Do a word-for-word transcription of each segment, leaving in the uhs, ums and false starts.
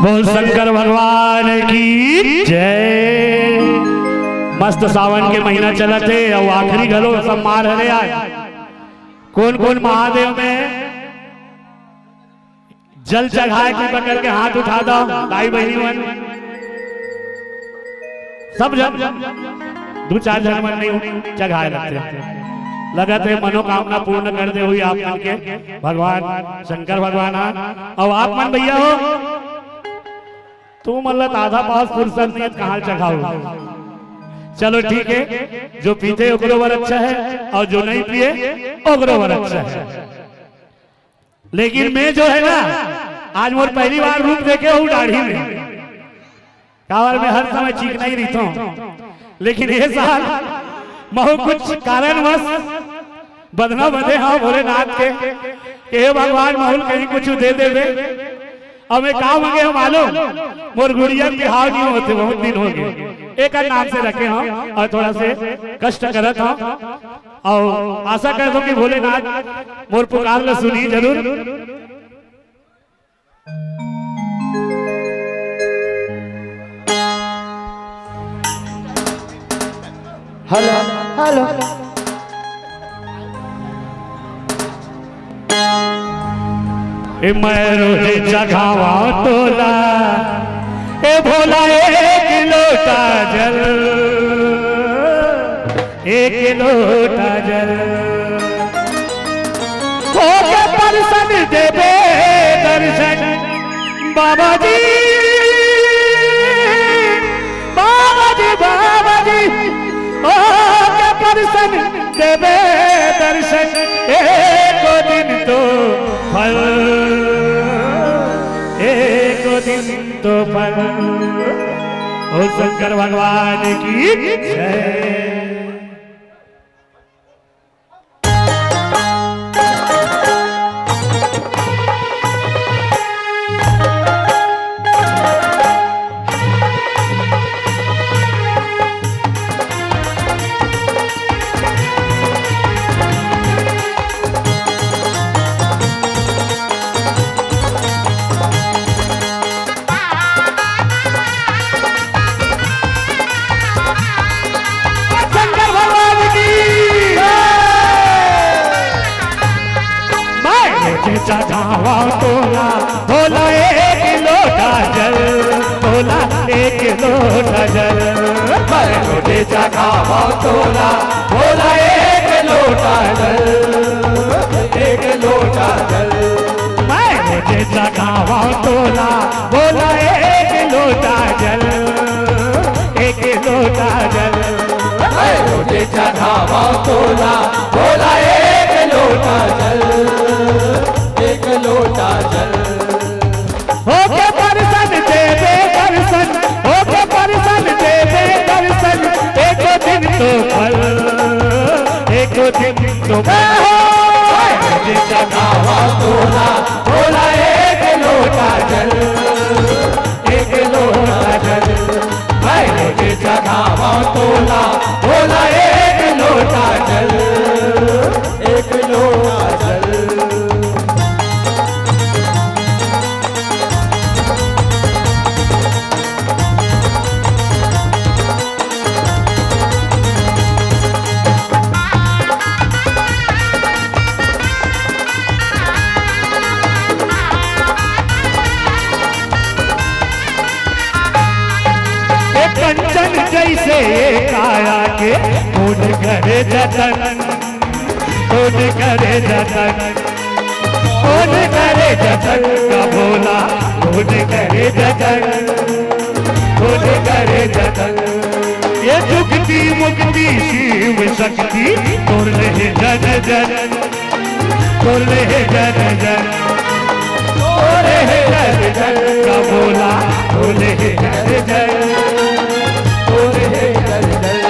बोल शंकर भगवान की जय। मस्त सावन के महीना चलत हे, अउ आखिरी घलो सोमवार हरे आज। कोन कोन महादेव में जल चढ़ाए के पकड़ के हाथ उठा दो, दाई बहिनी मन। सब झन, दू चार झन मन नहीं चढ़ाए लगथे। लगत हे मनोकामना पूर्ण कर दे हुई आप मन के भगवान शंकर भगवान। हाँ, अउ आप मन भैया हो, तुम मतलब आधा पास फुर्सत नहीं है, कहाँ चढ़ाओ? चलो ठीक है, जो पीते ओकरो बर अच्छा है, अउ जो नहीं पिए ओकरो बर अच्छा है। लेकिन मैं जो है ना, आज मोर पहली बार रूप देखे हूँ दाढ़ी में। काबर मैं हर समय चिकना ही रहिथों, लेकिन ये साल महू कुछ कारणवश बदना बदे हंव भोलेनाथ के, कि हे भगवान, महू ल कहीं कुछ दे देबे। अउ मैं का मांगे हंव मालूम? मोर गुड़िया के बिहाव नहीं होते, बहुत दिन हो गए। एकर नाम से रखे हंव अउ थोड़ा से कष्ट करत हंव। अउ आशा करत हंव कि भोलेनाथ मोर पुकार ल सुनही जरूर। Hello, hello. ए मैं रोज जगावा तोला, ए भोला एक लोटा जल, एक लोटा जल। होके परसन देबे दर्शन बाबा जी, बाबा जी, बाबा जी। होके परसन देबे दर्शन, एको दिन तो फल, एको दिन तो फल। ओ शंकर भगवान की जय। शंकर भगवान की जय। मैं रोजे चढ़ावा तोला, भोला एक लोटा जल, भोला एक लोटा जल। मैं रोजे चढ़ावा तोला, भोला एक लोटा जल, एक लोटा जल। मैं रोजे चढ़ावा तोला, भोला एक लोटा जल, एक लोटा जल। मैं रोजे चढ़ावा तोला, भोला एक लोटा जल, एक लोटा जल। होके परसन देबे दर्शन, होके परसन देबे दर्शन, एको दिन तो फल, एको दिन तो फल। मैं रोजे चढ़ावा तोला, भोला एक लोटा जल, एक लोटा जल। मैं रोजे चढ़ावा तोला, भोला एक लोटा जल, एक लोटा जल। ए कंचन जैसे ये काया के, कोन करे जतन, कोन करे जतन, कोन करे जतन का भोला, कोन करे जतन, कोन करे जतन। ये जुगती मुक्ति शिव शक्ति, तोर ले जन जन। तोर ले हे जन जन, तोर ले हे जन जन का भोला, तोर ले हे जन जन, तोर ले हे जन जन।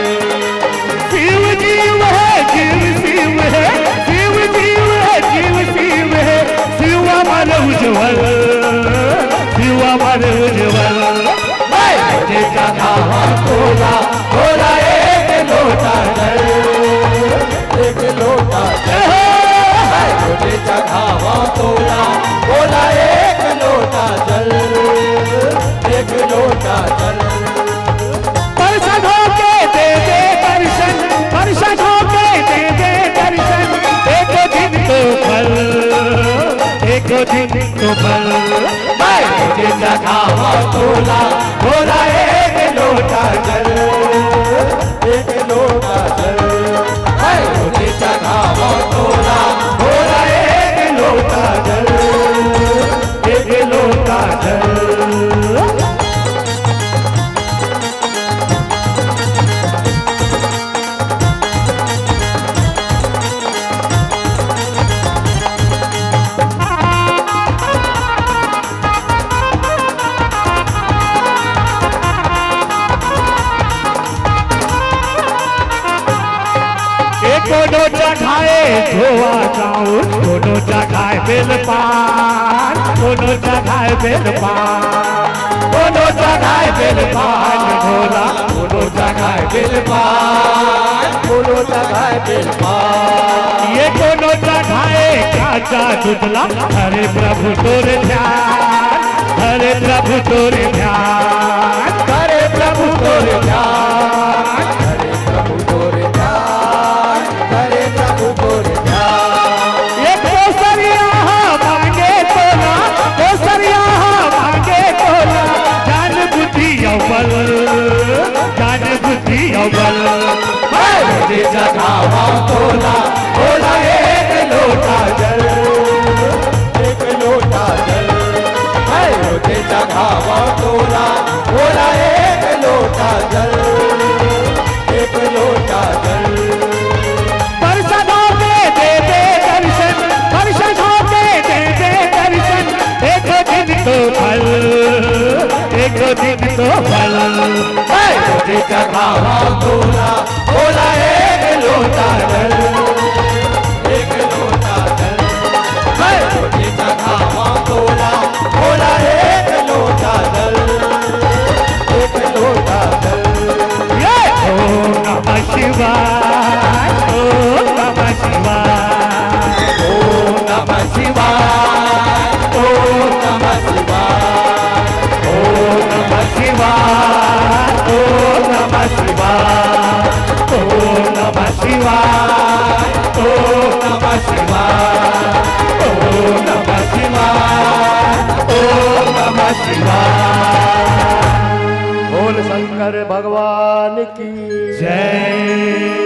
शिव जीव है, जीव शिव है, शिव जीव है, जीव शिव है, शिव अमर उज्जवल, शिव अमर उज्जवल। मैं रोजे चढ़ावा तोला, भोला एक लोटा जल, एक लोटा जल। मैं रोजे चढ़ावा तोला, भोला एक लोटा जल, मैं रोजे चढ़ावा तोला, भोला एक लोटा जल, एक लोटा जल। मैं रोजे चढ़ावा तोला, भोला एक लोटा जल, एक लोटा जल। ए कोनो चढ़ाए धोआ चाउर, कोनो चढ़ाए बेलपान, कोनो चढ़ाए बेलपान, कोनो चढ़ाए बेलपान, भोला कोनो चढ़ाए बेलपान, कोनो चढ़ाए बेलपान। ए कोनो चढ़ाए काचा दुधला, अरे प्रभु तोर ध्यान, अरे प्रभु तोर ध्यान, अरे प्रभु तोर ध्यान, अरे प्रभु तोर ध्यान, अरे प्रभु तोर ध्यान। एक दोसरिया मांगे तोला, दोसरिया मांगे तोला, ज्ञान बुद्धि अउ बल, ज्ञान बुद्धि अउ बल। मैं रोजे चढ़ावा तोला, भोला एक लोटा जल, एक लोटा जल। मैं रोजे चढ़ावा तोला, भोला एक लोटा जल, एक लोटा जल। दर्शन होके दे दे दर्शन, दर्शन होके दे दे दर्शन, एक दिन तो फल, एक दिन तो फल। मैं रोजे चढ़ावा तोला, भोला एक लोटा जल, एक लोटा जल। मैं रोजे चढ़ावा तोला, भोला एक लोटा जल, एक लोटा जल। ये ओम नमः शिवाय, ओम नमः शिवाय, ओम नमः शिवाय, ओम नमः शिवाय। ओम नमः शिवाय, ओम नमः शिवाय, ओम नमः शिवाय, ओम नमः शिवाय, ओम नमः शिवाय, ओम नमः शिवाय। बोल शंकर भगवान की जय।